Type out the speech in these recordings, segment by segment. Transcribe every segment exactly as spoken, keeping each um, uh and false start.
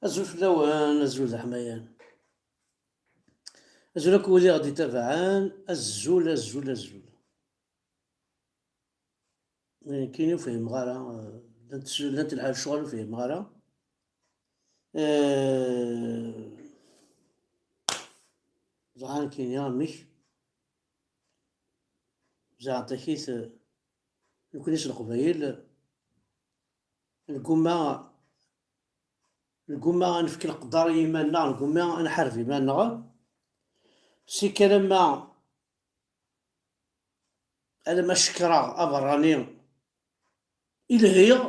Azul fell-awen, azul d aḥmayan. Azul akk wid i ɣ-d-itabaɛen, azul, azul, azul. Nekkini ur fhimeɣ ara, eh, llant, llant lḥal lecɣal ur fhimeɣ ara. Eh, ẓran kini amek, zeɛṭakit, eh, nekkni s Leqbayel, Lguma, lguma ad nefk leqder i yiman-nneɣ, lguma ad nḥareb iman-nneɣ. Si kalamma, alamma cekkreɣ aberrani i lhiɣ,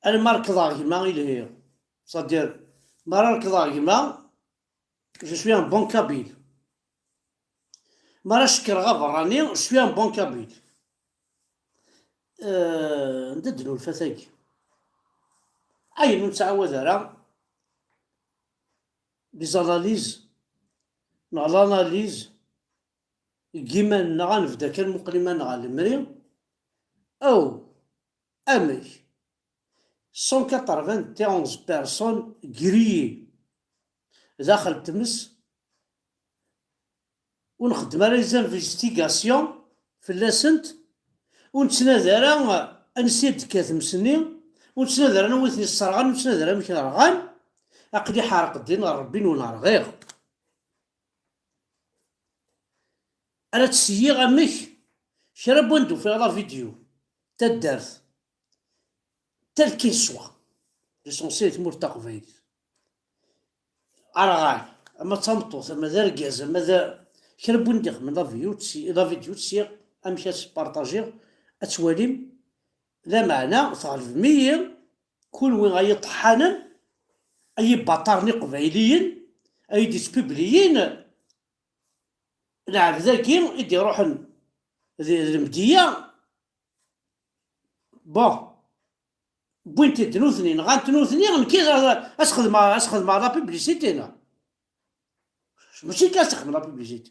alamma rekḍeɣ gma i lhiɣ. C'est-à-dire, mi ara rekḍeɣ gma, je suis un bon kabyle. Mi ara cekkreɣ aberrani, je suis un bon kabyle. Euh, anda d-nulfa tagi? Ayen ur nettɛawad ara, les analyses, neɣ l'analyse, deg yiman-nneɣ, ad nebda kan muqel iman-nneɣ ɣer lemri. Aw, amek? Cent quatre-vingt-onze personnes grillées daxel n tmes, ur nxeddem ara les investigations fell-asent, ur nettnadi ara ansi d-tekka tmes-nni, ur nettnadi ara anwa i ten-yesserɣan, ur nettnadi ara amek rɣan. Aql-i ḥerq ddin n Ṛebbi-nwen, rɣiɣ. Ara tt-seyyiɣ amek? Kra n wanda ufiɣ la vidéo, taddart, tel qu'il soit, l'essentiel i tmurt taqbaylit. Arɣal, ama d tameṭṭut, ama d argaz, ama d kra n wanda ixedmen la vidéo, tt-, la vidéo tt-, syiɣ amek ad tt-partajiɣ, ad twalim. Lameɛna tɣelbem-iyi, kunwi ay iṭeḥḥanen, ay ibaṭaren iqbayliyen, ay d-ittpibliyin lɛebd-agi i d-iruḥen d, d lemdeyya. Bon, wwin-t-id nutni, nɣan-t nutni, nekk ad, ad s-xedmeɣ, ad s-xedmeɣ la publicité, neɣ? Mačči nekk ad s-xedmeɣ la publicité.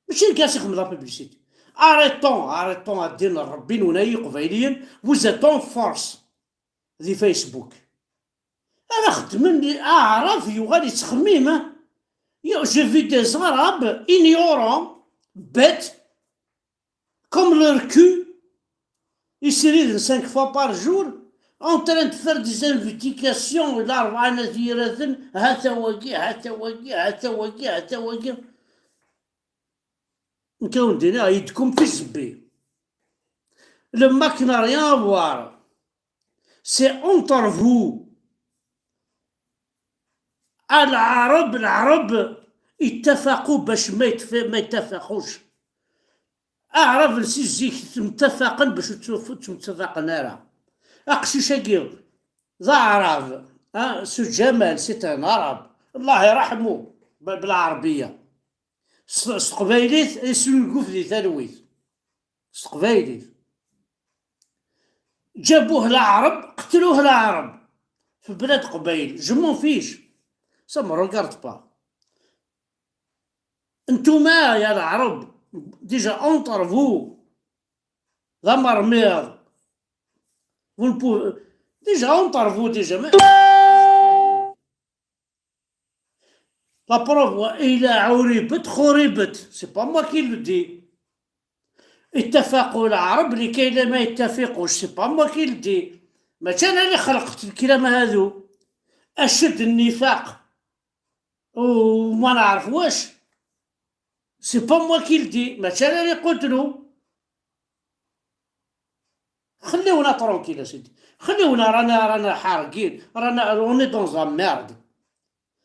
Mačči nekk ad s-xedmeɣ la publicité. Arrêtons, arrêtons, a ddin n Ṛebbi-nwen ay Iqbayliyen, vous êtes en force di Facebook. Ara xeddmen, Aɛrab yuɣal yettxemmim, hein? Yo, j'ai vu des Arabes ignorants, bêtes, comme leur cul, ils se rident cinq fois par jour, en train de faire des investigations, larebɛa n At Yiraten, hata wagi, hata wagi, hata wagi, hata wagi. Nekk ad wen-d-iniɣ, yedkum fi zebbi. Le MAK n'a rien à voir. C'est entre vous. A Lɛerb, Lɛerb ittafaqu bac ma yetf-, ma ittafaqux. Aɛrab n si zik ttemtafaqen bac ur ttuf-, ur ttemtafaqen ara. Aqcic-agi d Aɛrab, hein, ce Jamal, c'est un Arabe. Allah iraḥmu b-, belɛerbiya. S, s teqbaylit i yesnulguf di talwit. S teqbaylit. جابوه العرب، قتلوه العرب في بلاد قبايل. Je m'en fiche. Ça me regarde pas. Ntouma, ya Lɛerb, déjà entre vous, d amermiḍ. Vous ne pouvez, déjà entre vous, déjà, mais la preuve, wa ila uribet, xuribet. C'est pas moi qui le dis. Ittafaqu Lɛerb, likay la ma ittafiqu, c'est pas moi qui le dis. Mačči ana li xelqet lkilam hadu. Aced nnifaq. U ma neɛref wac. C'est pas moi qui le dis. Mačči ana li qutlu. خليونا tranquille, a sidi. خليونا، رانا، رانا حارقين. رانا، on est dans la merde.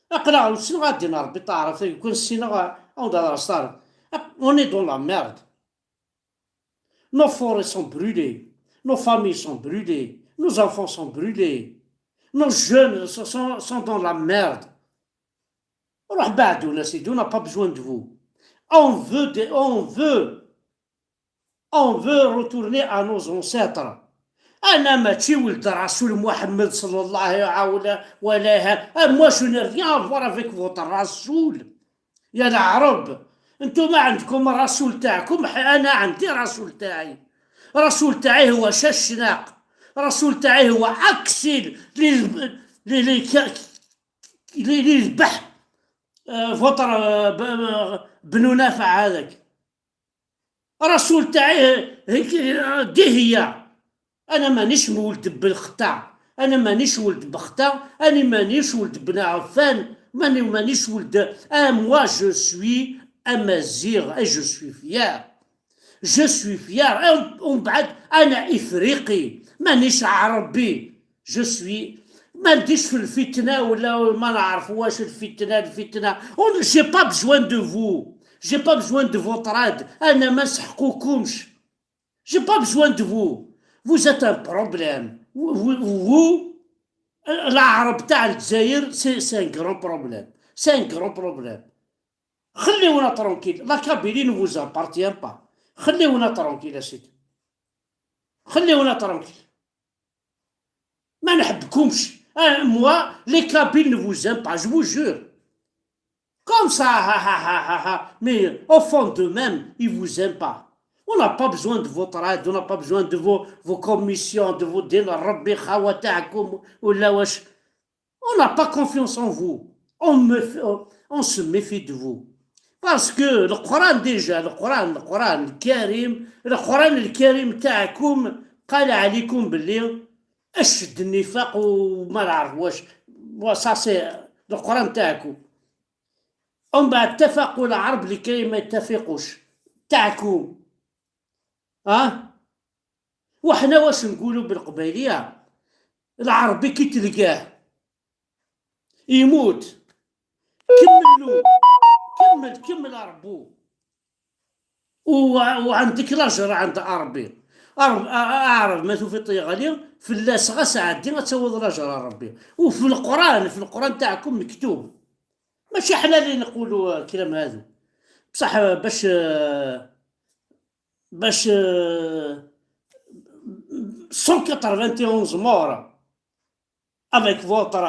Aql-aɣ nessen ɣa ddin Ṛebbi taɛrabt, kwan ssineɣ, on est dans la merde. Nos forêts sont brûlées. Nos familles sont brûlées. Nos enfants sont brûlés. Nos jeunes sont, sont, sont dans la merde. Ruḥ beɛdun, a sidi, on n'a pas besoin de vous. On veut des, on veut On veut retourner à nos ancêtres. أنا ماشي ولد رسول محمد صلى الله عليه وسلم. Moi, je n'ai rien à voir avec votre رسول. يا العرب، انتم عندكم رسول تاعكم، ح-، أنا عندي رسول تاعي. رسول تاعي هو ششناق. الرسول تاعي هو أكسيل اللي، اللي، اللي ذبح، آه، فوطر، آه، بنو نافع هذاك. الرسول تاعي هيك، آه، دي هي. أنا مانيش مولد بلخطة، أنا مانيش ولد بخطة، أنا مانيش ولد بن عفان، ماني، مانيش ولد. آه، moi je suis أمازيغ، et je suis fier. Je suis fier. ومن بعد أنا إفريقي، مانيش عربي. Je suis، ما نديش في الفتنة ولا ما نعرف واش الفتنة، الفتنة. J'ai pas besoin de vous. J'ai pas besoin de votre aide. أنا ما نسحقوكمش. J'ai pas besoin de vous. Vous êtes un problème. Vous, vous, vous, العرب تاع الجزائر, c'est, c'est un grand problème. C'est un grand problème. خليونا tranquille. La Kabylie ne vous appartient pas. خليونا tranquille يا سيدي. خليونا tranquille. ما نحبكمش. آه، moi, les Kabyles ne vous aiment pas, je vous jure. Comme ça, ha, ha, ha, ha, ha. Mais au fond d'eux-mêmes, ils vous aiment pas. On n'a pas besoin de votre aide, on n'a pas besoin de vos, vos commissions, de vos دين ربي خاوة تاعكم ولا واش. On n'a pas confiance en vous. On me, on se méfie de vous. Parce que القرآن déjà, القرآن, القرآن الكريم, القرآن الكريم تاعكم قال عليكم باللي أشد النفاق وما نعرف واش. Ça c'est القرآن تاعكم. ومن بعد اتفقوا العرب لكي ما يتفقوش. تاعكم. ها؟ وحنا واش نقولوا بالقبايلية؟ العربي كي تلقاه يموت، كمل له، كمل، كمل ربو. و-، وعندك لاجر عند ربي. أعرف، أعرف ما توفي طيغالي في اللاس غاس عدي غتسوض لاجر ربي. وفي القرآن، في القرآن تاعكم مكتوب. ماشي حنا اللي نقولوا الكلام هذا. بصح باش، باش، cent quatre-vingt-onze morts avec votre,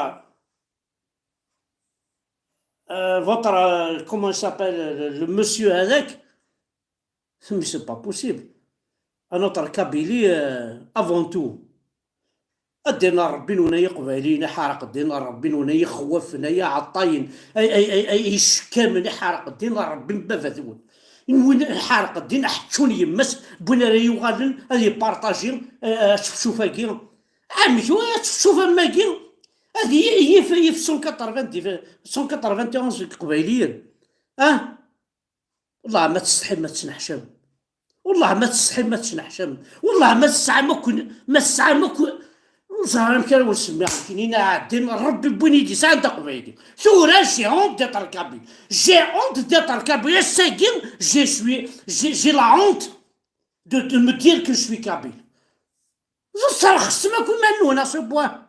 euh, votre, euh, comment il s'appelle, le, le monsieur هذاك. Mais c'est pas possible. À notre Kabylie, euh, avant tout. الدين ربي نونا يقبالين، حرق الدين ربي نونا يخوفنا يا عطاين، أي، أي، أي، أي، يشكامن، حرق الدين ربي بابا ذون. نوين حرق الدين حتشون يمس، بوين راه يوغالن، هذه بارطاجي، آه، شوف، شوف هاكي. عمي، شو شوف، شوف ماكي. هذه يف، يف cent quatre-vingt-dix، cent quatre-vingt-onze قبايليين. أه؟ والله ما تستحي ما تنحشم. والله ما تستحي ما تنحشم. والله ما تسعى ما كن، ما تسعى ما كن. زهران كان ونسمي عاوتاني عادين ربي بوين يدي ساعة نتا قبايلي. ثورة j'ai honte d'être kabyle. J'ai honte d'être kabyle. الساكن je suis, j'ai, j'ai la honte de, de me dire que je suis kabyle. زوج صار خصنا كل ما نونا سو بوان.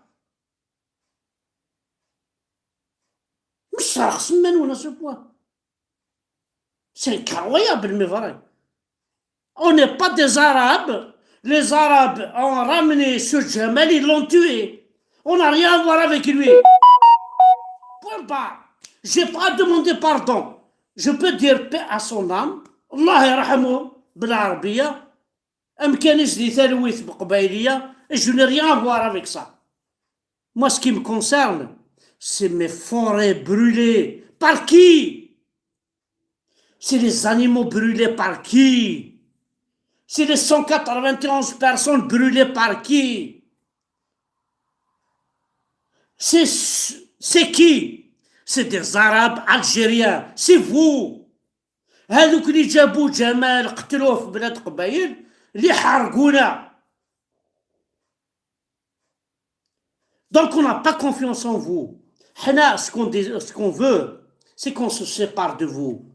مش صار خصنا نونا سو بوان. C'est incroyable, mais vrai. On n'est pas des Arabes. Les Arabes ont ramené ce Jamal, ils l'ont tué. On n'a rien à voir avec lui. Point barre. J'ai pas demandé pardon. Je peux dire paix à son âme. الله يرحمه بالعربية. أمكانيس دي ثلويث بقبايلية. Je n'ai rien à voir avec ça. Moi, ce qui me concerne, c'est mes forêts brûlées. Par qui? C'est les animaux brûlés par qui? C'est les cent quatre-vingt-onze personnes brûlées par qui? C'est, c'est qui? C'est des Arabes algériens. C'est vous. هذوك اللي جابوا جمال قتلوه في بلاد قبايل اللي حرقونا. Donc on n'a pas confiance en vous. حنا ce qu'on dé-, ce qu'on veut, c'est qu'on se sépare de vous.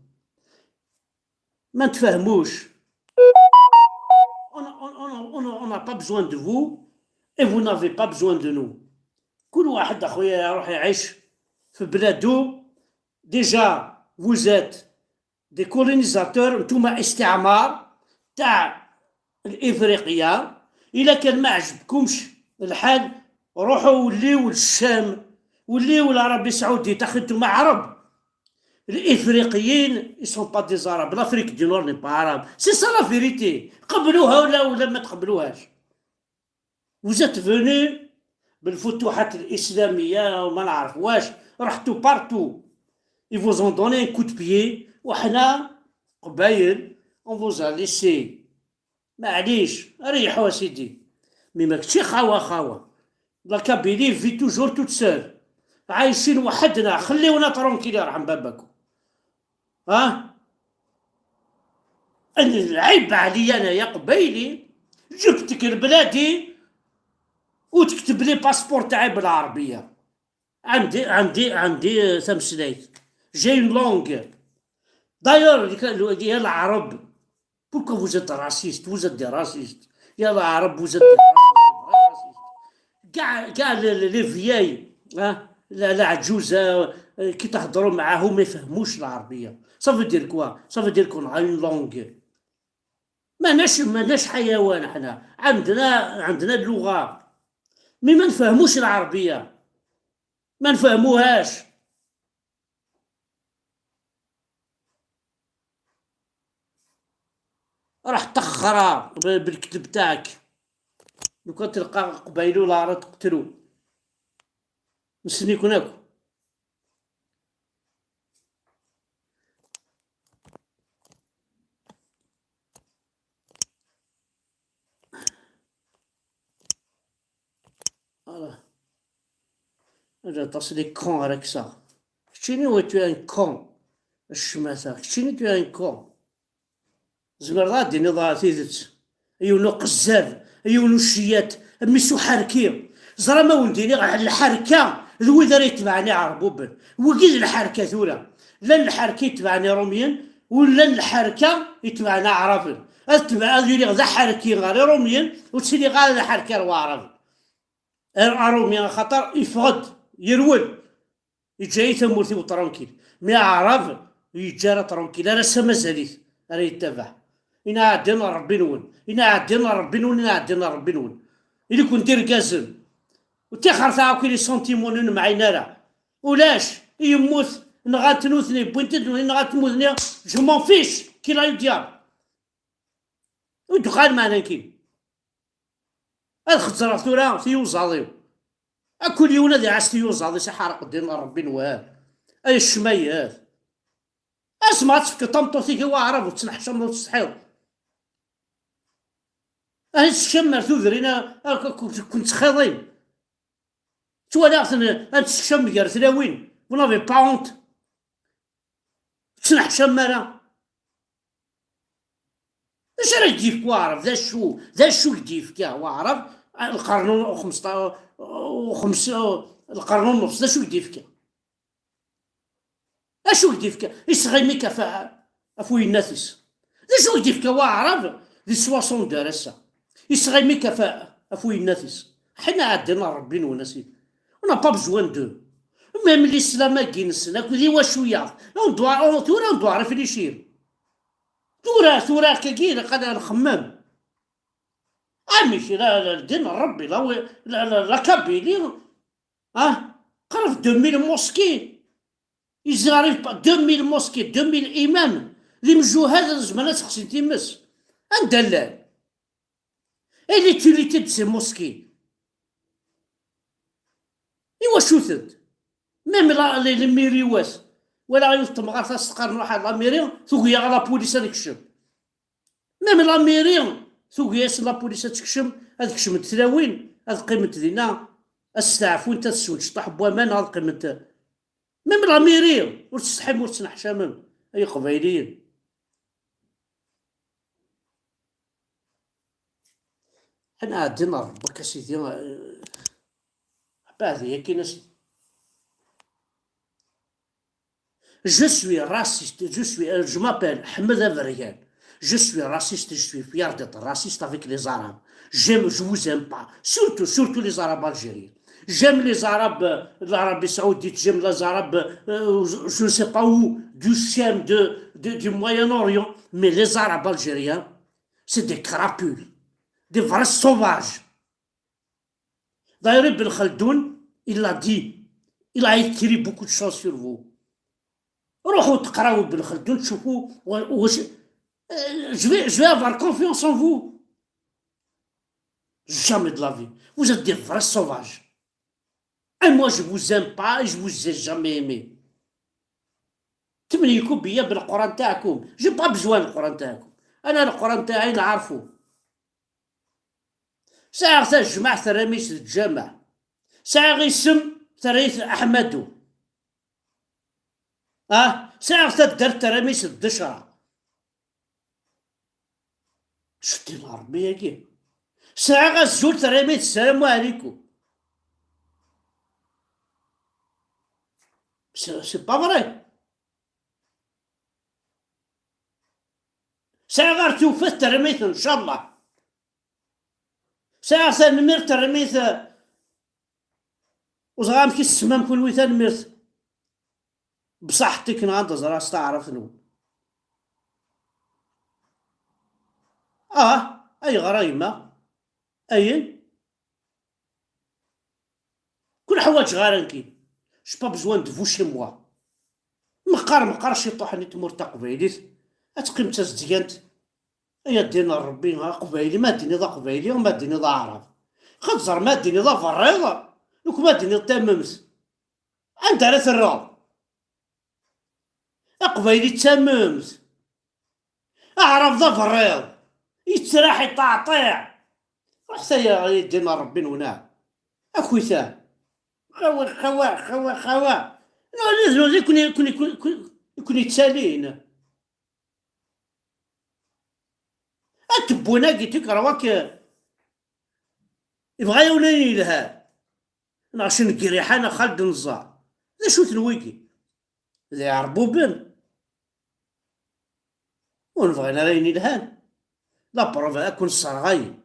ما نتفاهموش. On a, on, on, on, on n'a pas besoin de vous et vous n'avez pas besoin de nous. كل واحد أخويا يروح يعيش في بلادو. Déjà, vous êtes des colonisateurs, نتوما استعمار تاع الإفريقية. إلا كان ما عجبكمش الحال، روحوا وليوا للشام، وليوا لعربي سعودي، تاخذ نتوما عرب. الإفريقيين ils sont pas des Arabes. L'Afrique du Nord n'est pas arabe. C'est ça la vérité. قبلوها ولا، ولا ما تقبلوهاش. Vous êtes venus بالفتوحات الإسلامية وما نعرف واش، رحتوا partout. Ils vous ont donné un coup de pied. وحنا قبايل، on vous a laissé. معليش، ريحوا سيدي. Mais ماكشي خاوة خاوة. La Kabylie vit toujours toute seule. عايشين وحدنا، خليونا tranquille يرحم باباكم. ها؟ أنا العيب عليا أنا يا قبايلي، جبتك لبلادي وتكتب لي passeport تاعي بالعربية. عندي عندي عندي تمسلايت. J'ai une langue. D'ailleurs يا العرب، pourquoi vous êtes racistes? Vous êtes des racistes. يا العرب، vous êtes des racistes. كاع كاع les vieilles، ها، العجوزة، كي تهضروا معاهم ما يفهموش العربية. Ça veut dire quoi? Ça veut dire qu'on a une langue. ماناش ماناش حيوان احنا، عندنا عندنا اللغة، mais ما نفهموش العربية، ما نفهموهاش. راح تخرى بالكذب تاعك. لو كان تلقى قبايلي ولا عرب تقتلو. نسنيكم اكو. Voilà. J'ai passé des cons avec ça. كتشيني و tu es un con. الشماتة. كتشيني tu es un con. زمر غادي نضا تيدت. Yiwen uqezzab, yiwen uciyyat, mmi-s uḥerki. Ẓra ma wen-d-iniɣ lḥerka d wid ara yetebɛen iɛerbuben. Wigi d lḥerka tura. Llan lḥerka yetebɛen irumyen, u llan lḥerka yetebɛen aɛraben. Ad tebɛ-, ad iliɣ d aḥerki ɣer irumyen, ur ttiliɣ ara d aḥerki ɣer waɛraben. Ar-, arumi axaṭer yeffeɣ-d, yerwel. Yeǧǧa-yi tamurt-iw tranquille. Mi aɛrab ur yeǧǧi ara tranquille, ar ass-a mazal-it ara yettabaɛ. Inaɛdin n Ṛebbi-nwen, inaɛdin n Ṛebbi-nwen, inaɛdin n Ṛebbi-nwen. Ili-ken d irgazen. Ur ttixer taɛakki les sentiments-nwen mɛin ara. Ulac, yemmut, nɣan-t nutni, wwin-t-id nutni, nɣan-t nutni, je m'en fiche, qu'il aille au diable. Ur d-uɣal meɛna nekkini. Ad xeẓreɣ tura tiyuzaḍ-iw. A kul yiwen ad iɛass tiyuzaḍ-is, iḥerq ddin n Ṛebbi n wahal. Ay ccmayat. Asma ad tefkeḍ tameṭṭut-ik i waɛrab ur tettneḥcameḍ ur tsetḥiḍ. Ahi tsekcam ar tudrin, a, a, a, ken-, ken-ttxiḍin. Ttwaliɣ-ten ad tsekcam gar tlawin. Vous n'avez pas honte. Ur tettneḥcam ara. D acu ara k-d-yefk waɛrab? D acu, d acu i k-d-yefka waɛrab? Lqern u xemsṭac, u xems-, lqern u nneṣ, d acu i k-d-yefka? Acu i k-d-yefka? Isɣimik ɣef, ɣef uyennat-is. D acu i k-d-yefka waɛrab di soixante-deux ar ass-a? Isɣimik ɣef, ɣef uyennat-is. Ḥina ɛeddan ar Ṛebbi-nwen a sidi. On n'a pas besoin d'eux. Même l'islam-agi-nsen akk d iwacu-yaɣ. On doit, on, tura on doit réfléchir. Tura, tura akkagi ilaq ad nxemmem. Amek la, la, ddin n Ṛebbi, la, la, la, la Kabylie, ah, qrib deux mille mosquées. Ils arrivent pas, deux mille mosquées, deux mille imams. D imjuhad ad zemren ad sexsin times. Anda llan? Et l'utilité de ces mosquées? Iwacu-tent? Même la, les, les mairies-wat. Wala yiwet temɣart ad s-teqqar nruḥ ar la mairie, tugi-aɣ la police ad nekcem. Même la mairie, tugi-as la police ad tekcem, ad kecment tlawin, ad qqiment dinna, ad steɛfunt, ad swent cṭuḥ n waman, ad qqiment. Même la mairie, ur tsetḥim, ur tettneḥcamem, ay Iqbayliyen. Ad nɛeddi n Ṛebbi akka sidi, eh, beɛd yakin a sidi. Je suis raciste, je suis, euh, je m'appelle Ahmed Avergan. Je suis raciste, je suis fier d'être raciste avec les Arabes. J'aime, je vous aime pas. Surtout, surtout les Arabes algériens. J'aime les Arabes, euh, de l'Arabie Saoudite, j'aime les Arabes, euh, je, je ne sais pas où, du Cham, de, de, du Moyen-Orient, mais les Arabes algériens, c'est des crapules, des vrais sauvages. D'ailleurs, Ibn Khaldoun, il l'a dit, il a écrit beaucoup de choses sur vous. روحوا تقراو ابن خلدون، تشوفوا و-، واش، euh, je vais, je vais avoir confiance en vous. Jamais de la vie. Vous êtes des vrais sauvages. Et moi, je vous aime pas et je vous ai jamais aimé. تمنيكو بيا بالقران تاعكم. J'ai pas besoin القران تاعكم. انا القران تاعي نعرفو. ساعة تاع الجماعة ترميس الجامع. ساعة غيسم تريث احمدو. اه، ساعة تاع الدرت ترميس الدشرة. شتي العربية كي؟ ساعة غزول ترميس السلام عليكم. C'est pas vrai. ساعة غير توفت ترميت ان شاء الله. ساعة تنمير ترميت. وزغام كي السمام كون ويثان ميرت. بصحتك نغان تزرع استعرف نو. اه، اي غرا يما. اين؟ كل حوايج غير نكي. J'ai pas besoin de vous chez moi. مقار مقار شي طوح ني تمور تقبايليت. اتقيم تزديانت. ايا دين ربي، ها قبايلي ما ديني ذا قبايلي وما ديني ذا عرب. خد زر ما ديني ذا فريضة. لوك ما ديني تممت. عند على ثراب. اقبايلي تممت. اعرف ذا فريض. يتراح يطعطيع. رحت يا دين ربي نونا. اكويتا. خوا خوا خوا خوا. نولي زوزي كوني كوني كوني كوني تسالين. اتبونا قلت لك رواك. يبغى يولي يلها. نعشن قريحان خالد نزار. ذا شو تنويقي؟ ذا عربوبن. ونبغي لنا راين يلهان. لا بروف اكون الصرغاين.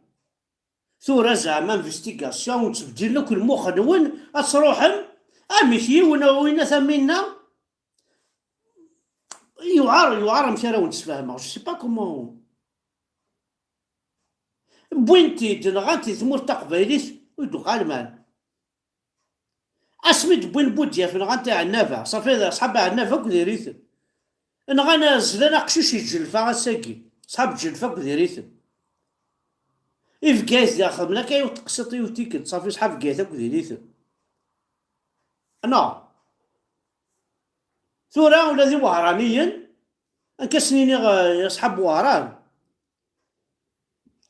ثورة زعما انفستيغاسيون وتبديل لك المخ نون. اتروحن. امك يونا وين ثمينا. يعار يعار مشي راه نتفاهموا. Je sais pas comment. بوينتي دنغانتي ثمور تقبايليت. ودوغ المان. اسمي دبوين بوديا في نغانتي عنابه صافي اصحاب عنابه كديريت. نغانا زلان اقشيش يتجلفا اساكي. صحاب الجلفا كديريت. يفقايت داخل ملا كاين تقسط يوتيكت صافي صحاب كايت كديريت. انا ثورة ولا ذي وهرانيين. انكسنيني يا صحاب وهران.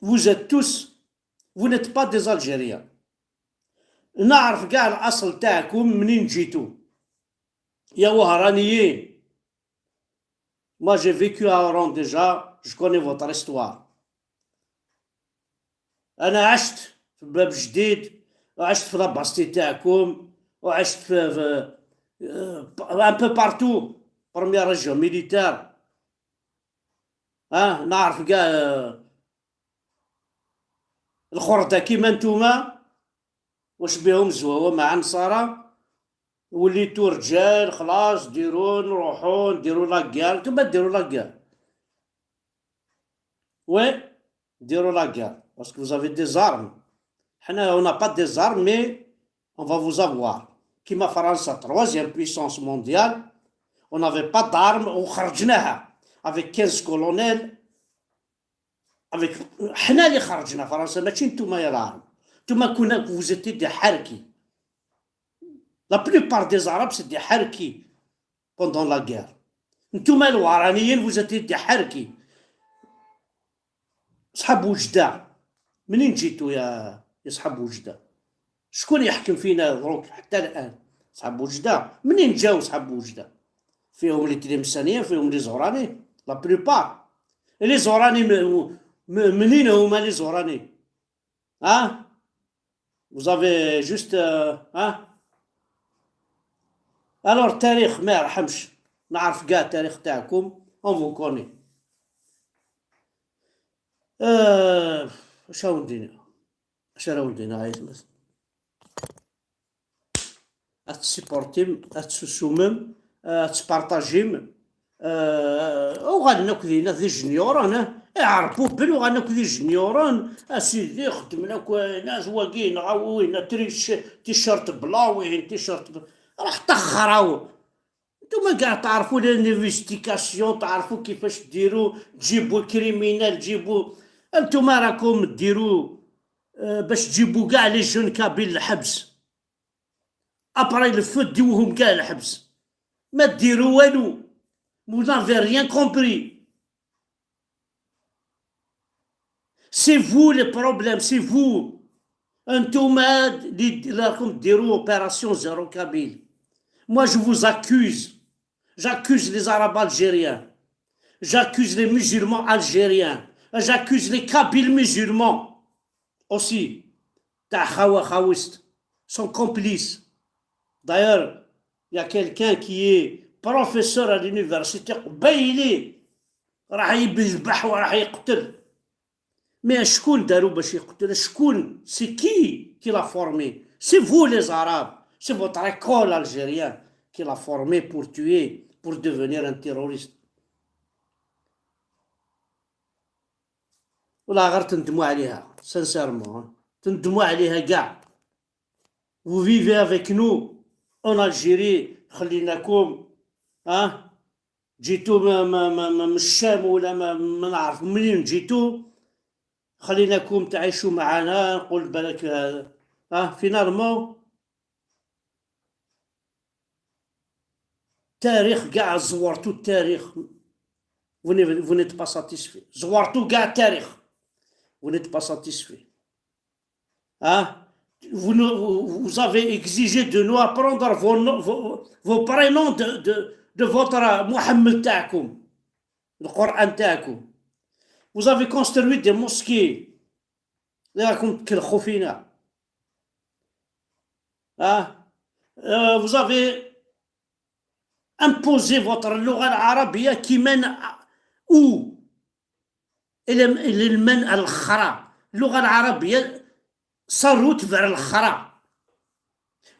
Vous êtes tous, vous n'êtes pas des Algériens. نعرف كاع الاصل تاعكم منين جيتو. يا وهرانيين. Moi, j'ai vécu à Oran déjà, je connais votre histoire. انا عشت في باب جديد، وعشت في لاباستي تاعكم، وعشت في, في un peu partout. Première région militaire. اه، نعرف كاع. الخردة كيما نتوما. واش بيهم زواوا مع النصارى؟ وليتو رجال خلاص، ديرو نروحو نديرو la guerre. نتوما ديرو la guerre. Oui, ديرو la guerre parce que vous avez des armes. حنا on n'a pas des armes mais on va vous avoir. كيما فرنسا troisième puissance mondiale, on n'avait pas d'armes وخرجناها avec quinze colonels. Avec حنا اللي خرجنا فرنسا ماشي نتوما يا العرب. نتوما كنا vous étiez des حركي. La plupart des arabes c'est des حركي. Pendant la guerre. نتوما الورانيين vous étiez des حركي. صحاب وجدة. منين جيتو يا يا صحاب وجدة؟ شكون يحكم فينا دروك حتى الان؟ صحاب وجدة منين جاو؟ صحاب وجدة فيهم اللي تلمسانيين، فيهم اللي زهرانيين. La plupart. اللي زهراني م- م- منين هما اللي زهراني؟ ها؟ Vous avez juste, euh, ها؟ Alors التاريخ ما يرحمش. نعرف كاع التاريخ تاعكم. On vous connaît. آه، اش هاو ندير؟ اش راهو ندير؟ هاي مثلا. اتسيبورتيم، اتسوسومم، اتبارطاجيم. آه، وغادي ناكل هنا دي جنيوران، اه. اعرفوا بن وغادي ناكل دي جنيوران. اسيدي خدم لك ناس واقين غاوين تريش، تيشرت بلا وين تيشرت بلا. راح تخراو. نتوما كاع تعرفوا لي نيفيستيكاسيون، تعرفوا كيفاش ديروا، تجيبوا كريمينال، تجيبوا. انتوما راكم ديروا euh, باش تجيبوا كاع les jeunes kabyles للحبس. Après le feu, ديوهم كاع للحبس. ما ديروا والو. Vous n'avez rien compris. C'est vous le problème, c'est vous. انتوما اللي د-، اللي راكم ديروا opération zéro kabyle. Moi, je vous accuse. J'accuse les Arabes algériens. J'accuse les musulmans algériens. J'accuse les Kabyles musulmans aussi. تاع خاوة خاوست. Sont complices. D'ailleurs, il y a quelqu'un qui est professeur à l'université قبايلي راح يذبح وراح يقتل. Mais شكون دارو باش يقتل؟ شكون؟ C'est qui qui l'a formé? C'est vous les Arabes. C'est votre école algérienne qui l'a formé pour tuer, pour devenir un terroriste. ولا غير تندموا عليها، sincèrement، ها؟ تندموا عليها كاع. Vous vivez avec nous en Algérie، خليناكم، ها؟ جيتوا م-، م-، م-، م-، من الشام ولا ما، ما نعرف منين جيتوا، خليناكم تعيشوا معنا، نقول بالك، آه، آه، finalement، تاريخ كاع زورتوا التاريخ، vous n'êtes، vous n'êtes pas satisfait، زورتوا كاع التاريخ، vous n'êtes pas satisfait. Hein? Vous, nous- vous avez exigé de nous apprendre vos, no- vos, vos prénoms de, de, de votre محمد تاعكم، القرآن تاعكم. Vous avez construit des mosquées. اللي راكم تكلخوا فينا. Hein? Euh, vous avez imposé votre اللغة العربية qui mène où؟ إلى، إلى المن الخرا. اللغة العربية ça route vers الخرا.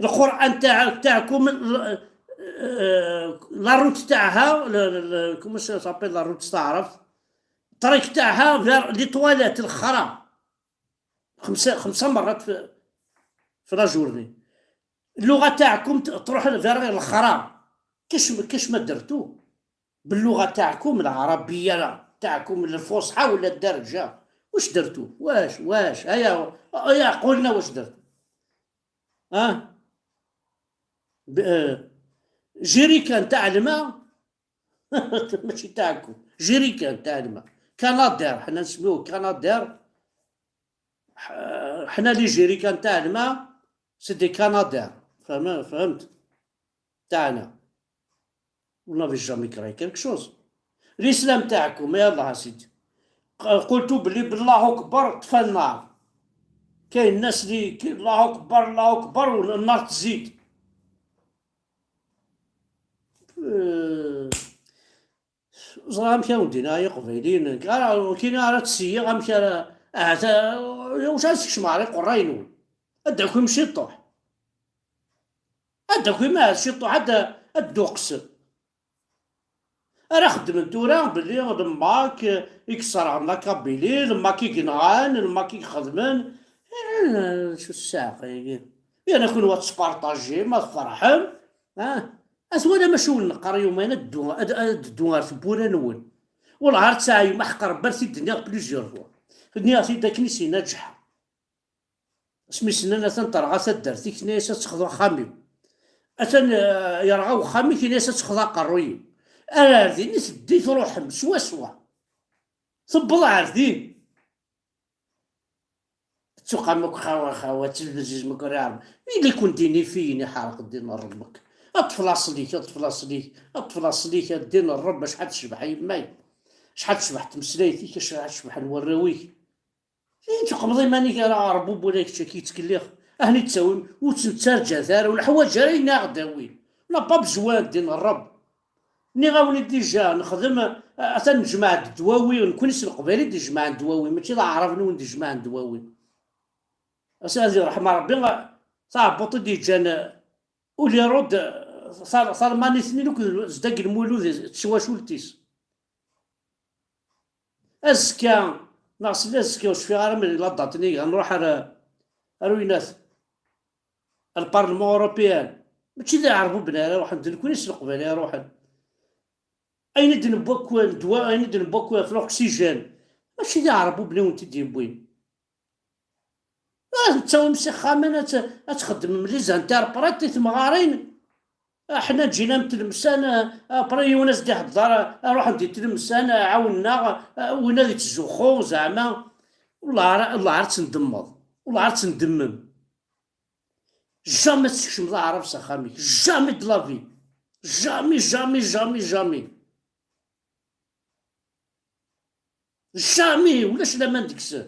القرآن تاع، تاعكم، ال-، آه، la route تاعها، ال-، ال-، ال-، comment ça s'appelle la route تعرف؟ الطريق تاعها vers les toilettes، الخرا. خمسة، خمسة مرات في، في la journée. اللغة تاعكم ت-، تروح vers الخرا. كاش م-، كاش ما درتو باللغة تاعكم العربية تاعكم الفصحى ولا الدارجة؟ واش درتو؟ واش، واش؟ هيا، هيا، قولنا واش درتو. اه؟ ب-، آه، جيريكان تاع الماء. ماشي تاعكم. جيريكان تاع الماء. كنادير، حنا نسميوه كنادير. ح-، حنا les جيريكان تاع الماء، c'est des canadaires. فهم-، فهمت؟ تاعنا. Vous n'avez jamais créé quelque chose. الإسلام تاعكم، يلاه أسيدي. ق-، قلتوا بلي بالله أكبر طفى النار. كاين الناس اللي ك-، الله أكبر، الله أكبر، والنار تزيد. أه، زعما كاين دينا يا قبايليين، كاين راه تسيي، غا مشى راه، آه، تا-، واش غا تكشم على قراينو؟ أداك يمشي طوح. أداك ما شي طوح، أدا، أدو قسم. راه خدمن تورا بلي الماك يكسر عنا كابيلي، الماك يقنعن، الماك يخدمن. إيه، شو الساعة؟ يعني كون واتسبارطاجي، ما تفرحم. آه. أثوالا ما شو نقر يومين الدو-، أد-، أد-، الدو غير تبورا نون. والله غير تسعة يوم أحقر برثي الدنيا بليزيور فوا. الدنيا في داك نسي ناجحة. اسمي سنان أثان ترغى تدرت، كنايس تسخذ خامي. أثان، آه، يرغى وخامي، كنايس تسخذ قروي. أنا هذه نسدي تروحم سوا سوا. تبض عرضين. تسوق عمك خاوة خاوة، تلفزيز مك راه عرب. إلا كنت ديني فيني حارق الدين الربك. أطفل أصليك، أطفل أصليك، أطفل أصليك، الدين الرب، شحال تشبح يماي. شحال تشبح تمسلايتك، شحال تشبح نوراويك. إيه، تقبض إيمانك على عربوب ولا كي تكليخ. أهني تساوي، وتنترجى ثار، والحوايج راه يناغ داوي. لا با بزوان دين الرب. ني غاوني ديجا نخدم، آه، أثان نجمع الدواوي، نكون اسم القبيلي دي جمع الدواوي، ماشي لا عرب نون دي جمع الدواوي. أسا هذه رحمة ربي، صعب بطي دي جان، ولي رود، صار، صار ماني ثنين وكذا زدق المولود تشواشولتيس. أزكا، ناقص لي أزكا، وش في غير من لا دات نيغا، نروح على، على وينات؟ البرلمان أوروبيان. ماشي ذي عربو بنا، روح ندير كل شيء قبل، روح. أين دين بوكو دواء، أين دين بوكو في الأكسجين؟ ماشي ذي عربو بنا وانت دين بوين. Ad tettawim s ixxamen, ad t-, ad txeddmem les interprètes i temɣarin. Aḥna ǧǧin am Tlemsan, après yiwen as-d-iḥeḍḍer, ruḥen di Tlemsan, ɛawnen-aɣ, win ad ittzuxxu, zeɛma, wellah ar, wellah ar tendemmeḍ, wellah ar tendemmem. Jamais ad tsekcmeḍ aɛrab s axxam-ik, jamais de la vie. Jamais, jamais, jamais, jamais. Jamais, ulac laman deg-sen.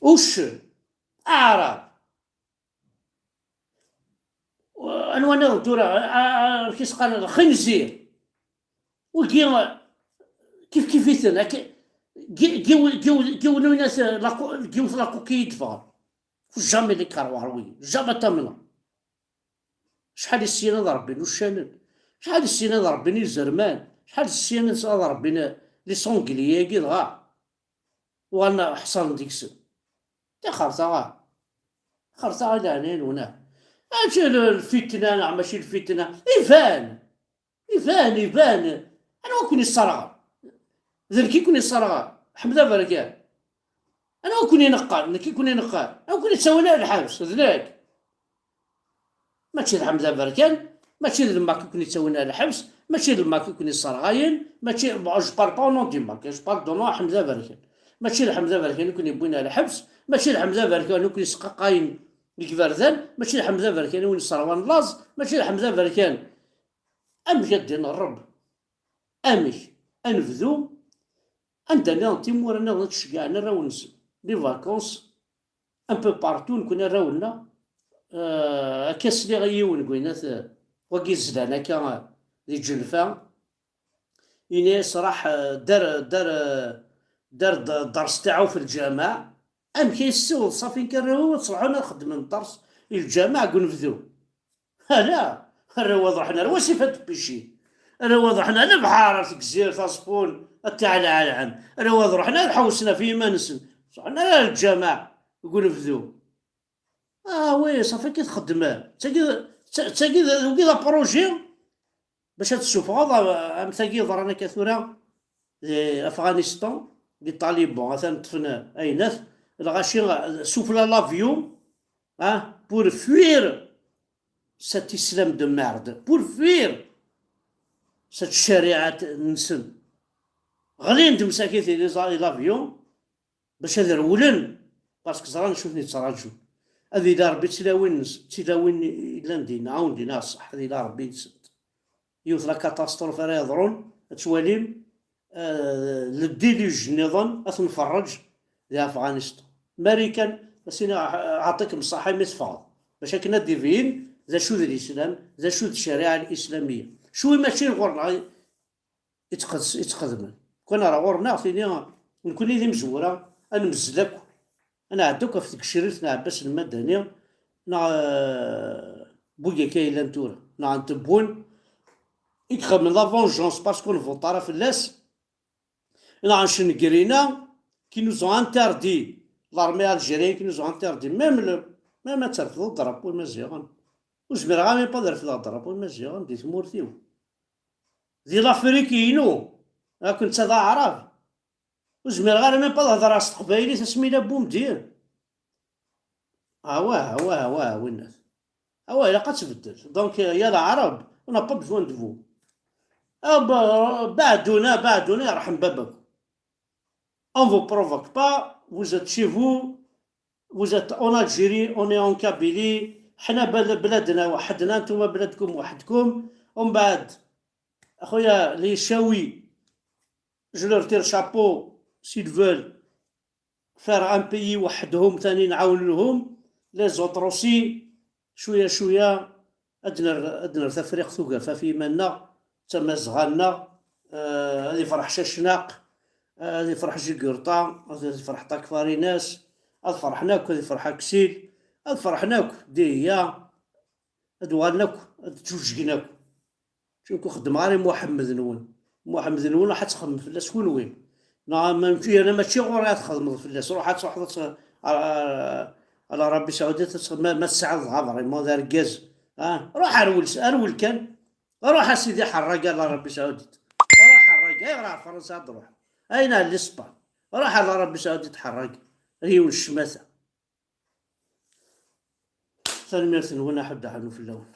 Uccen, aɛrab. Anwa nniḍen tura, a, a, amek i s-qqaren, lxinzir. Wigi, kif kif-iten, akka, gi-, giw-, giw-, giwen uynas, la co-, giwet la coquille i d-ffɣen. Jamais les Karwaruyen, jamais tamneḍ. Acḥal i ssyen ad rebbin uccanen, acḥal i ssyen ad rebbin izerman, acḥal i ssyen ad rebbin les sangliers-agi dɣa. Uɣalen ḥṣalen deg-sen. Tixerta, ah. Xerta i leɛnaya-nwen, ah. Acu l-, lfitna neɣ mačči lfitna? Iban! Iban, iban! Anwa i ken-isserɣen? D nekk i ken-isserɣen, Ḥmed Aberkan. Anwa i ken-ineqqen? Nekk i ken-ineqqen. Anwa i ken-ittawin ar lḥebs? D nekk. Mačči d Ḥmed Aberkan, mačči d le MAK i ken-ittawin ar lḥebs, mačči d le MAK i ken-isserɣayen, mačči, bon, je parle pas au nom du MAK, je parle de nom Ḥmed Aberkan. Mačči d Ḥmed Aberkan i ken-iwwin ar lḥebs, mačči d Ḥmed Aberkan i ken-isqaqayen deg iberdan, mačči d Ḥmed Aberkan i wen-isserwan laẓ, mačči d Ḥmed Aberkan. Amek ad d-ineṛṛeb? Amek? Ad nebdu anda nniḍen timura nniḍen ad ceggɛen arraw-nsen. Les vacances, un peu partout, nekkni arraw-nneɣ, euh, akka sliɣ i yiwen n winnat, euh, wagi zlan akka, euh, di Ǧenfa, ini-as raḥ, euh, dar, dar, euh, dar d-, dars taɛu fi lǧameɛ. Amek ay tessiweḍ ṣafi kan arraw-iw ad ṣerḥen ad xeddmen dars i lǧameɛ deg unebdu? Ala, arraw ad ruḥen ar wasif ad ppici. Arraw ad ruḥen ar lebḥer, ar tegzirt, aẓeffun, ad tiɛelɛalɛen. Arraw ad ruḥen ad ḥewsen ɣef yiman-nsen. Ruḥen ar lǧameɛ deg unebdu. Ah oui, ṣafi akka i txeddmem. D tagi, d ta-, d tagi d, d wagi d apṛuji bac ad tessufɣeḍ, a-, am tagi yeḍran akka tura di Afɣanistan, les talibans atan ṭṭfen ayennat, lɣaci, souffle à l'avion, ah, pour fuir cet islam de merde, pour fuir cette ccariɛa-nsen. Ɣlin-d msakit i les a-, i l'avion, bac ad rewlen, parce que ẓran acu ten-yettraǧun. Ad yili Ṛebbi d tilawin-nsen, d tilawin yellan dinna, ɛawen-d-ini ṣṣeḥ, ad yili Ṛebbi yid-sent. Yiwet la catastrophe ara yeḍrun, ad twalim, euh, le déluge nniḍen, ad t-nferreǧ di Afɣanistan. Marikan, as-iniɣ, ɛṭikem ṣṣaḥa imi teffɣeḍ. Bac akken ad d-ibyin d acu d lislam, d acu d ccariɛa l-islamiyya. Cwi mačči ɣur-neɣ i tqed-, i tqedmen. Kan ar ɣur-neɣ tini, nekkni d imezwura, ad nemzel akk, ad nɛedda akk ɣef tgecrirt n Ɛebbas Lmadani, neɣ, euh, n wigi akka yellan tura, neɣ n Tebboune, i ixedmen la vengeance parce qu'on ne vote ara fell-as, neɣ n Cengrina, qui nous ont interdit, l'armée algérienne qui nous ont interdit, même le, même ad terfdeḍ drapeau imaziɣen. Ur zmireɣ ara même pas ad refdeɣ drapeau imaziɣen di tmurt-iw. Di l'Afrique-inu, akken netta d aɛrab. Ur zmireɣ ara même pas ad hedreɣ s teqbaylit asmi yella Bumdir. Awah, awah, awah, a winnat. Awah, ilaq ad tbeddel. Donc, euh, ya l'arabe, on n'a pas besoin de vous. Ah, ba-, beɛduna, beɛduna, yerḥem baba-k. On vous provoque pas, vous êtes chez vous, vous êtes en Algérie, on est en Kabylie, حنا بل-، بلادنا وحدنا، نتوما بلادكم وحدكم. ومن بعد، أخويا les Chaouis, je leur tire chapeau, s'ils veulent faire un pays وحدهم ثاني نعاونوهم، les autres aussi، شوية شوية، ad nerr-, ad nerr Tafriqt Ugafa f yiman-nneɣ, d tamazɣa-nneɣ, euh, ad ifreḥ Cacnaq, ad ifreḥ Jigurṭa, ad ifreḥ Takfarinas, ad ferḥen akk, ad ifreḥ Aksil, ad ferḥen akk, Dihya, ad uɣalen akk, ad ǧuǧgen akk. Acu ur xeddmeɣ ara i Muḥemmed-nwen. Muḥemmed-nwen ruḥ ad txemmem fell-as kunwi. Neɣ ma-, yerna mačči ɣur-i ad txedmeḍ fell-as. Ruḥ ad truḥeḍ ad t-, a, a, a l'Arabie Saoudite ad txedmeḍ, ma, ma tesɛiḍ dɣa vraiment d argaz. Ah, ruḥ rwel, rwel kan. Ruḥ a sidi ḥerraga l'Arabie Saoudite. Ruḥ ḥerraga, ayɣer ar Fransa ad d-ruḥeḍ? Ayen ar l'Espagne. Ruḥ ala Ṛebbi s ad itḥerrag. Yiwen ccmata. Tanemmirt-nwen, aḥuddu aḥunnu fell-awen.